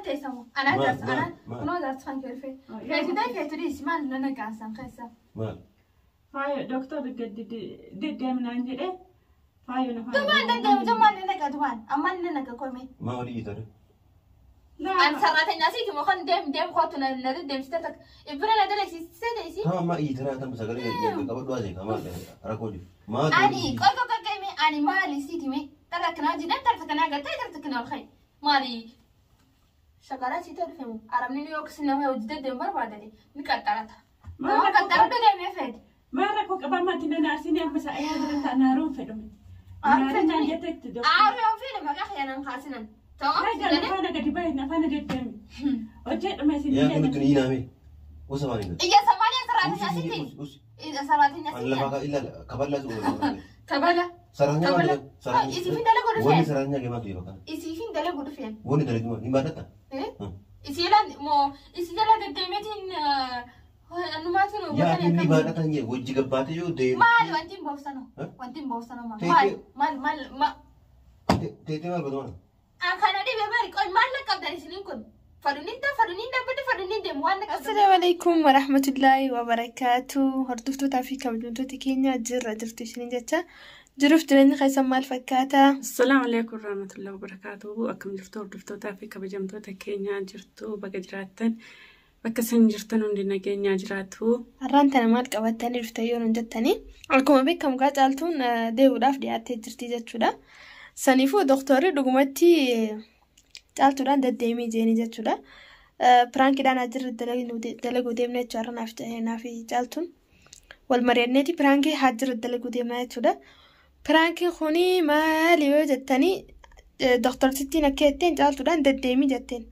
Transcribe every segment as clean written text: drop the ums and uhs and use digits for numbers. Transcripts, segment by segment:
Anaan teessamu. Anaan Maal, jaarsa. maal, Anaan maal? kunoo jaarsa kan keerfe. Feetu ta'e feetu dhiisi maal nana gaansan keessa. Maal? Faayo doktorri gadi deddeemnaan jedhee faayo na faana. Tumaan danda'u tumaan nana ga tumaan ammaan nana ga kome. Maa olii iitare? An sarraatanya siiti moo kan deem deem kootu na na deddeemsite takka. Ibbira na dalasiisise deesi. Tama ammaa iitare tam sagalee qabadhu asii kamaa rakkoo jiru. Maal? Ani qoy qoy qoy qoy ani maali siiti mee tarra kanaa jiran tarra kanaa galtee tarra kanaa ol ka'e maali. Shaqalaa siiti ol fe'u arabni ni yookiis nama hojii deddeemu barbaadate ni qaxxarata. Nama qaxxaradhu deemee feete. Maal rakkoo qabaa maatii nana arsiin amma sa'a yaa bira ta'a naaroon fedhume. Aaruun Naaroon naan fedhume. jettetti doktorri. Aaruu yoo fedhe maqaa kiyyanan kaasinan. Ta'oo Faayidaa na faana gadi bahe na faana deddeemi. Hojjedhuma isin Yaa kun ittiin iinaame. Usa maal hin Iyya Somaaliyaa saraatiin asitti. Usi. Iyya saraatiin An asitti. lafaa ilaala kaballaa suura. Kabala. Saranya Kabala. maal? Isiifin dalagu Wanni dhufeen. saranya keemaatu yeroo kana. Isiifin dalagu dhufeen. Wanni dalagu hin baadhatta. Isii lan moo isii jala deddeemeetiin anumaatiin Yaa inni baadhatan jee wajji gabbaatee yoo deemu. Maali wanti hin boobsanu? Wanti hin boobsanu maali? Teekee. Maal maal maal Teetee maal godhu mana? Kana dhibee maali? Qoy maal laqqabdan isiniin kun? Fadhuun ta'a fadhuun dhaabbatu fadhuun deemu waan laqqabdan. Assalaamu alaikum warahmatullaahi wabarakaatu. Hordoftootaa fi kabajamtoota keenya jirra jirtu isiniin jecha. Jiruuf jireenyi keessan maal fakkaata? Assalaamu alaikum warahmatullahi wabarakaatuhu. Akkam jirtu hordoftootaa fi kabajamtoota keenyaa jirtu bakka jiraattan bakka isin jirtan hundi nageenyaa jiraatu. Har'aan tana maal qabattanii dhuftan yoo nuun jettanii akkuma beekamu gaa caaltuun deebiidhaaf dhiyaattee jirti jechuudha. Saniifuu doktorri dhugumatti caaltuudhaan deddeemii jeeni jechuudha. Piraankiidhaan ajirra dalaguu deemna jechuudha naaf naaf caaltuun wal mari'anneeti piraankii hajjirra dalaguu deemna jechuudha. Piraankiin kuni maali yoo jettanii doktortittiin akka jetteen caaltuudhaan deddeemii jetteen.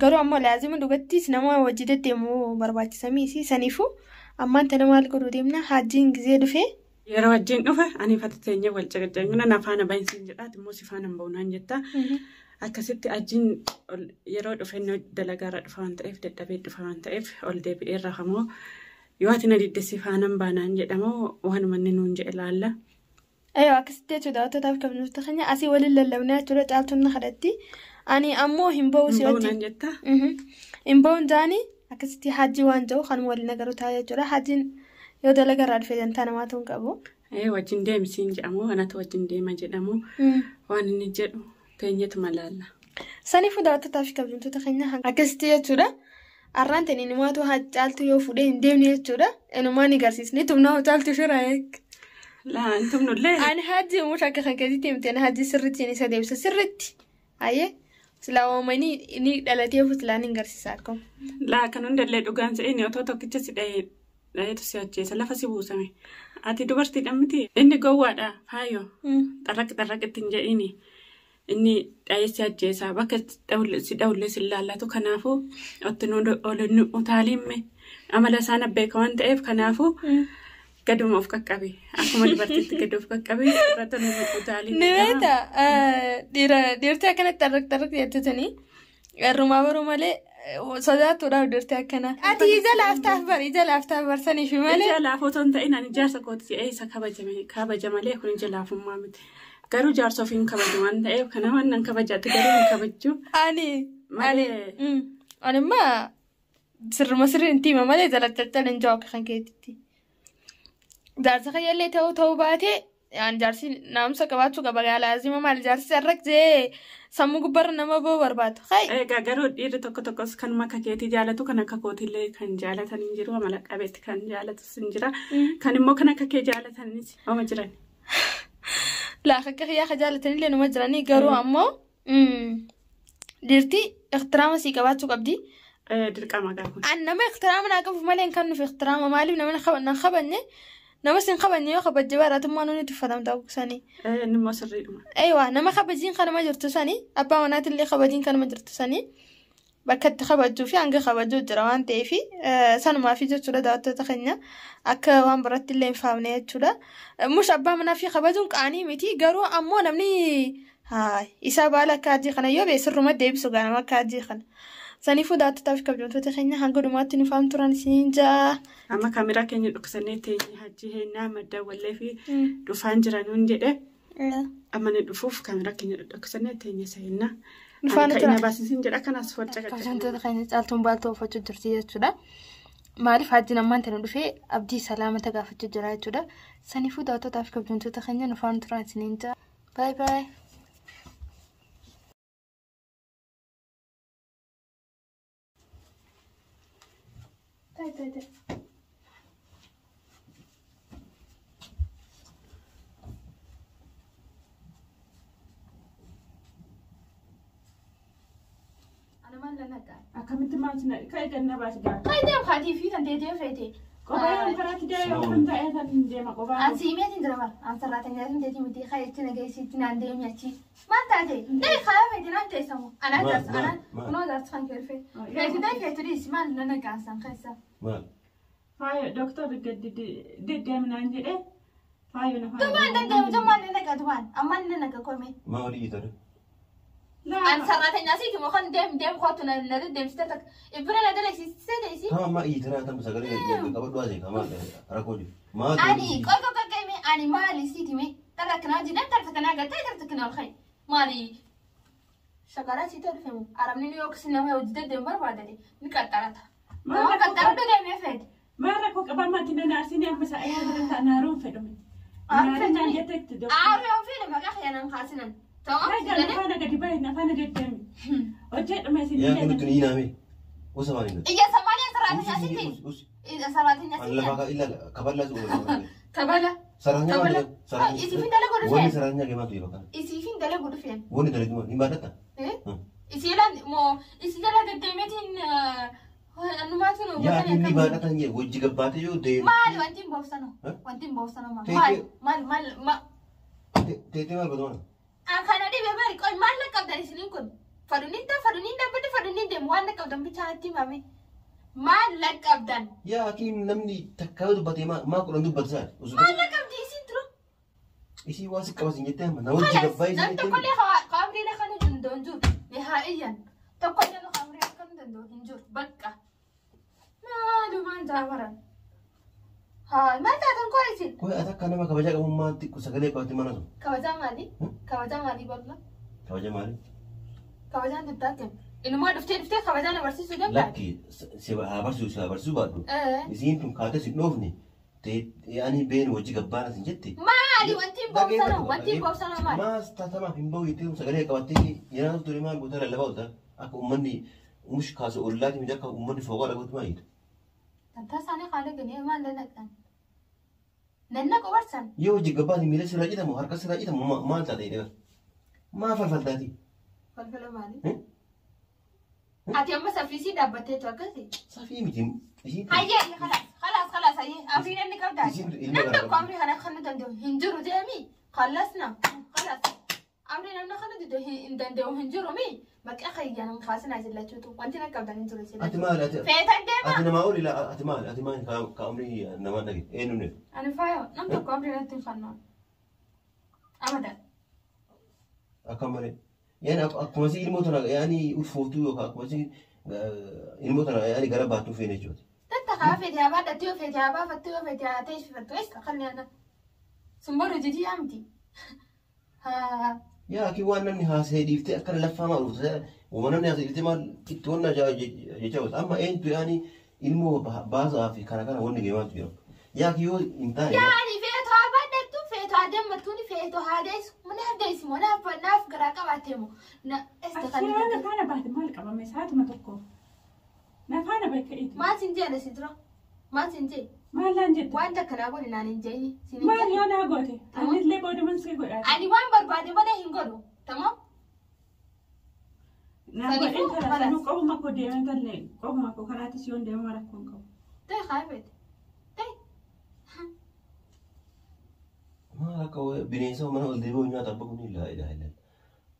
Garuu ammoo laazima dhugattis nama wajji deddeemuu barbaachisamiisi. Saniifuu ammaan tana maal godhuu deemna hajjiin gizee dhufee Yeroo wajjin dhufe ani fata teenyee wal caqacaqna na faana bahin siin jedha ati immoo si faana hin bahu naan jetta. Akkasitti ajiin yeroo dhufe inni dalagaarra dhufa waan ta'eef dadhabee dhufa waan ta'eef ol deebi'ee rafamoo yoo ati na didde si faana hin baanaan jedhamoo waanuma inni nuun jedhe laalla. Aywa akkasitti jechuudha daawwattootaaf kabajamtoota keenya asii waliin lallabnaa jechuudha caaltuun na kadhatti. Ani ammoo hin bahu si Hin bahu wajjin. naan jetta. Hin bahuun jaani akkasitti hajji waan jiru kanuma waliin agaruu ta'a jechuudha. Hajjiin yoo dalagarraa dhufe dantaa namaatu hin qabu. Ee wajjin deemsiin jedhamu anatu wajjin deema jedhamu waan inni jedhu teenyetuma laalla. Saniifuu daawwattootaa fi kabajamtoota keenya akkasitti jechuudha. Har'aan tani inumaatu caaltu yoo fuudhee hin deemne jechuudha. Inumaa ni garsiisni tumnaa caaltu shira eeg. Laa hin tumnullee. Ani hajji umush akka kan keetitti himte ani hajji sirriitti isa deebisa sirriitti. Ayyee silaa uumamanii ni dhalatee ofu silaa ni garsiisa akkuma. Laa kan hundallee dhugaan se'in otoo tokkicha si dhahee dhaheetu si ajjeesa lafa si buusame. Ati dubartiidha miti. Inni gowwaadha faayo. Xarraqi xarraqi ittiin jedhini. Inni dhahee si ajjeesa bakka si dhahullee si laallatu kanaafuu otti nu ol nu utaaliimme amala isaan abbeeka waan ta'eef kanaafuu gaduma of qaqqabi. Akkuma dubartiitti gad of qaqqabi irratti nu utaaliin. Ni beektaa dhiira dhiirti akkanatti xarraq xarraq jettetanii irrumaa baruu malee sodaattuudhaaf dhiirti akkana. Ati ija laaftaaf bar ija laaftaaf bar saniif malee. Ija laafoo otoo hin ta'in ani jaarsa kooti jedhee isa kabajame kabaja malee kun ija laafummaa miti. Garuu jaarsa ofii hin kabaju waan ta'eef kanaaf nan kabajaatti garuu hin kabaju. Ani ani Malee. ani immoo sirruma sirriin tiima malee jala calcal hin jiru akka kan keetitti. Jaarsa kayyallee ta'uu ta'uu baatee yaan jaarsi naamusa qabaachuu qaba gaa laazima maal jaarsi sarrak jee sammuu gubbarra nama ba'uu barbaadu. Hai Egaa garuu dhiirri tokko tokkos kanuma akka keetii jaalatu kan akka kootiillee kan jaalatan hin jiru amala qabeetti kan jaalatus hin jira. Kan immoo kan akka kee jaalatanis oma jiran. Laa akka kiyyaa ka jaalatanillee numa jiranii garuu ammoo dhiirti ixtiraama sii qabaachuu qabdi. Dirqama gaa kun. An nama ixtiraama naa qabuuf malee hin kennuuf ixtiraama maaliif nama nan kabajne nama sin kabajne yoo kabajje baraatummaa nuni tuffatamta sanii. Inni immoo sirriidhuma. Aywa nama kabajiin kanama jirtu sanii abbaa manaatillee kabajiin kanama jirtu sanii bakka itti kabajjuu fi hanga kabajjuu jira waan ta'eef sanumaa fi jechuudha daawwattoota keenya akka waan biratti illee hin faamne jechuudha. Mush abbaa manaa fi kabajuun qaanii miti garuu ammoo namni isaa baala akka adii kana yoo bee sirruma deebisu gaa nama akka adii kana. Saniifuu daawwattootaa fi kabajamtoota keenya hanga dhumaatti nu faam turan isiniin ja'a. Amma kaameraa keenya dhukkisannee teenye hajji heennaa madda wallee fi dhufaan jiranuun jedhe. Amma ni dhufuuf kaameraa keenya dhukkisannee teenye seennaa. Nu faana Kan tura. na baasisin jedha kanas folca qaca. Kabajamtoota keenya caaltuun baaltoo uffachuu jirti jechuudha. Maaliif hajjiin ammaan tana dhufee abdii salaamata gaafachuu jira jechuudha. Saniifuu daawwattootaa fi kabajamtoota keenya nu faana turaa isiniin jira. Baay baay. Ana maal na naqa? Akkamitti maal si ka'e ganna baasi gaafa. Kai deem haatii fi kan teetee feete. Kophaa yoo karaatti deema kan ta'e kan deema kophaa. An siimee jira bara. An sarraatanyaa sun teetii miti kai achi nageessitti naan deemi achi. Maal taate? Dai kayaa feete naan teessamu. Anaa Maal, jaarsa maal, anaa maal? kunoo jaarsa kan keerfe. Feete dai feete dhiisi maal na naqaasan keessa. Maal? Faayo doktorri gadi deddeeminaan jedhee faayo na faana. Dumaan danda'u dumaan na naqa dumaan ammaan na naqa kome. Maa olii iyyitare? An sarraatanyaa siiti moo kan deem deem kootu na na deddeemsite takka. Ibbira na daleessiste deessi. Kama ammaa iyyitare haa ta'u sagalee qabadhu haasee kama rakkoo jiru. Maal Ani qoy qoy qoy qoy ani maali siiti mee tarra kanaa jiran tarra kanaa galtee tarra kanaa ol ka'e maali shagaraa siiti ol fe'u arabni ni yookiis nama hojii deddeemu barbaadate ni qaxxarata. Nama qaxxaradhu deemee feete. Maal rakkoo qabaa maatii na naarsinii amma sa'a yaa bira ta'a naaruun fedhume. Aaruun Naaruun fedhume. jetteetti doktorri. Aaruu yoo fedhe maqaa xiyyaanaan kaasinan. Ta'oo Ragaa na faana gadi bahe na faana deddeemi. Hojjedhuma isin Yaa kun nuti ni naame. Usa maal hin Iyya Somaaliyaa saraatinyaa siiti. Usi. Iyya saraatinyaa An lafaa siiti. ka illa kaballaa su oolu. Kabala. Saranya Kabala. maal? Isiifin dalagu Wanni dhufeen. saranya keemaatu yoo bakka. Isiifin dalagu dhufeen. Wanni dalagu maal? Hin baadhatta? Isiilaan moo isii jala deddeemeetiin annumaatu nu Yaa inni baadhatan jee wajji gabbaate yoo deemu. Maali wanti hin boobsanu? Wanti hin boobsanu maal? Maal maal maal ma Teetee maal godhu mana? Kana dhibee bari qoy maal la qabdan isiniin kun? Fadhuun ta fadhuun dhaabbate fadhuun deemu waan la qabdan bichaatti himame. Maal la qabdan? Yaa hakiim namni takka yoo dubbate maa kudhan dubbata sa'a. Maal la qabdi isin turu? Isii waa si qabas hin jettee amma na wajji gabbaa isin Nam jettee. tokkollee qaamrii la kana danda'u hin jiru. Nihaa'iyan. Tokkollee qaamrii akka danda'u hin jiru. Bakka. Maalumaan jaabaran. Haa maal taatan koo isin? Koi ati akka nama kabajaa qabummaatti sagalee qabatti mana sun. Kabajaa maali? Kabajaa maalii bal'aa? Kabaja maali? Kabajaan dubbaatti. Inumaa dhuftee dhuftee kabajaa na barsiisuu danda'a. Lakki si haa barsiisu si haa barsiisuu baadhu. Isiin tun kaatee si dhoofne ani beenu wajji gabbaan asin jette. Maali wanti hin boobsanu wanti hin boobsanu maali? Maas taatamaaf hin bahu jettee sagalee qabattee yeroo ture maal goota lallabaa oolta akka uummanni mush kaasu ollaati miti akka uummanni fooqaa dhaguutti maal jedhu. Tantaa isaanii haala ganii maal nanaqan? Nannaqa barsan. Yoo hojii gabbaati miila sirraa citamu harka sirraa citamu maal taate jedhee maa falfaltaati? Falfala maali? Ati amma saffisii dhaabbatteetu akkasi? Safii miti. Hayyee khalaas khalaas khalaas hayyee amrii namni qabdaa. Isiin ilma Namni gara tokko amrii kana kan danda'u hin jiru deemi khalasna khalaas. Amrii namni kana hin danda'u hin jiru mi maqaa khayyaan kaasinaa jillachuutu wanti na qabdan hin jiru Ati jillachuutu. maal ati Feetan deema. ati namaa oli ati maal ati maal ka amrii namaa dhage eenyu ne? Ani faayo nam tokko amrii natti hin fannoon. Amadan. Akka malee. Yaani akkuma si ilmoo tana yaani ulfooftuu yookaan akkuma si ilmoo tana yaani gara baattuu feene jechuudha. Tatta kaa feete haa baadhattu yoo feete haa baafattu yoo feete haa teessifattu eessa kalli ana. Sun boru jijii amti. Haa. Yaa akii waan namni haasa'ee dhiiftee akkana laffaa maal dhufte waan namni haasa'ee dhiiftee maal itti wanna jecha oolta amma eenyutu yaani ilmoo baasaa fi kana kana wanni geemaatu jira. Yaa akii yoo hin taane. Yaani feetu haa baadhattu feetu haa deemmattuuni feetu haa deessu naaf deessi moo naaf naaf garaa qabaattee moo na eessa Asii yoo na faana baate maal qabame saatuma tokko. Na faana bakka itti. Maal sin jee si dura maal sin jee Maal laan jette? waan takkanaa godhi naan hin jeeni sin hin Maal jenne. yoo naa goote? Anillee booduman si godhaate. Ani waan barbaade malee hin godhu tamam. Naa Saniifuu godheen karaa khalaas. sanuu qobuma koo deeman tallee qobuma koo karaattis yoon deemu rakkoo hin qabu. Ta'e haa feete ta'e. Maal akka bineensa mana ol deebi'u nyaata abba kun laa ilaaha illallah.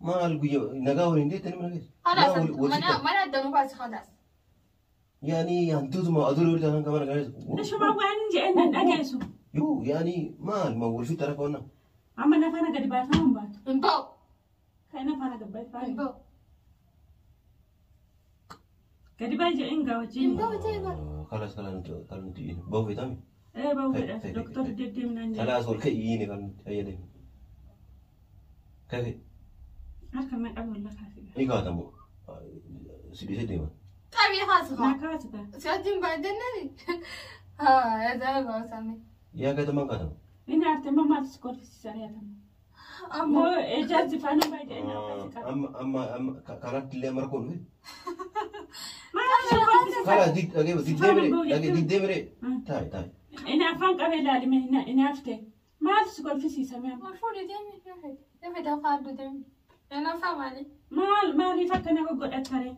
Maal guyyaa nagaa waliin deettanii mana keessa. Khalaas mana addanuu baasi khalaas. Yaani hantuutuma aduu walitti hanga mana keessa. Nishuma waan jedhan nan dhageessu. Yoo yaani maal ma wal fitta rakkoo na. Amma na faana gadi baasaa hin baatu. Hin ba'u Kan na faana gadi hin baasaa. ba'u. Gadi baay'ee jedheen gaa wajjin. Hin ba'u ta'e bara. Kalas kalas nuti kalas nuti bahu feetami. Ee bahu fedha. Doktorri deddeemnaan jedhe. Kalas ol ka'ii ni kan nuti fayyadamu. Kafe. Harka na qabu wallah kaasi. Ni kaatamu. Si dhiisee deema. Qabii haasuma. Na kaasita. Si wajjin baay'inni. Haa ajaa'iba osame. Yaa kaataman kaatamu. Inni haftee maal si kolfisiisa yaatama. Ammoo Moo ejaazzi faana baay'ee na akkasi qaba. Amma amma amma kanatti illee amma rakkoon dhufe. Maal si kolfisiisa? Karaa dhagee diddee miree dhagee diddee miree. Taa'i taa'i. Inni afaan qabee ilaalime inni haftee. Maal si kolfisiisa mi'a? Maal fuudhee deemi yoo fedhe. Yoo fedhe afaan deemi. Enofa maali? Maal maaliif akkana goggodhattare?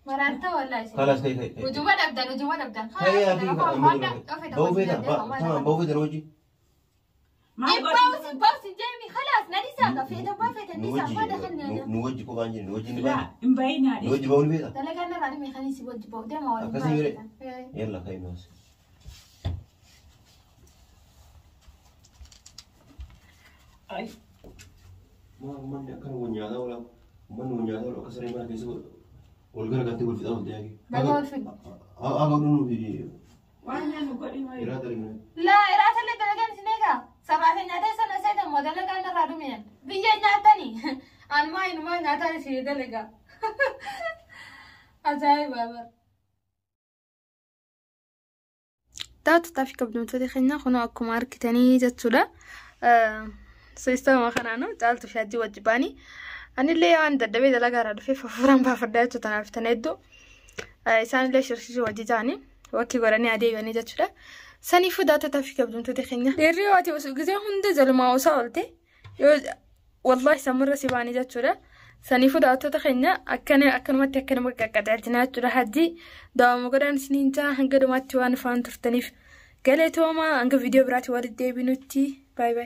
Maraatta wallaahi. Kalaas ka'i ka'i. Ujuma dhabdan ujuma dhabdan. Ka'i yaa fi ba'uu feeta tamam ba'uu feeta hojii. Maal Bawsi bawsi deemi khalaas na dhiisaa ka feeta baa feeta dhiisaa fada kan Nu wajji kophaan jiru nu wajji ni Laa baane. hin bayinaadhe. Nu wajji ba'uu ni feeta. Dalagaan irraa dhimee kan isii wajji ba'u deema waliin. Akkasii miree. Yalla ka'i maas. Ay. Maal manni akkana wal nyaataa oola. Manni wal nyaataa oola akka saree mana keessa wal garagaltee wal fixaa oolte yaaki. Baga wal fixu. Akka oduu nuti Waan nyaannu godhi wayi. irraa dalagna. Laa irraa illee dalagaan isin eegaa. Sarraata nyaatee sana seeta immoo dalagaan irraa dhumeen. Biyya nyaatanii. Anumaa inumaa nyaataan isii dalagaa. Ajaa'iba bara. Daawwattoota fi kabajamtoota keenya kun akkuma argitanii jechuudha. Siistama kanaanu caaltuu fi hajji wajji baanii. Anillee waan dadhabee dalagaa irraa dhufee fafuraan baafadhaa jechuudha tanaaf tana hedduu. Isaanillee shirshirri wajji ta'anii wakkii godhanii adeemanii jechuudha. Saniifuu daawwattoota fi kabajamtoota keenya. Dhiirri yoo ati gisee hunda jalumaa osaa oolte yoo wallahi samurra si baanii jechuudha. Saniifuu daawwattoota keenya akkana akkanumatti akkanuma qaqqaxalchinaa jechuudha. Hajji daawwama godhaan isiniin jaa hanga dhumaatti waan ifaan turtaniif galatoomaa hanga viidiyoo biraatti walitti deebinutti baay'ee baay'ee.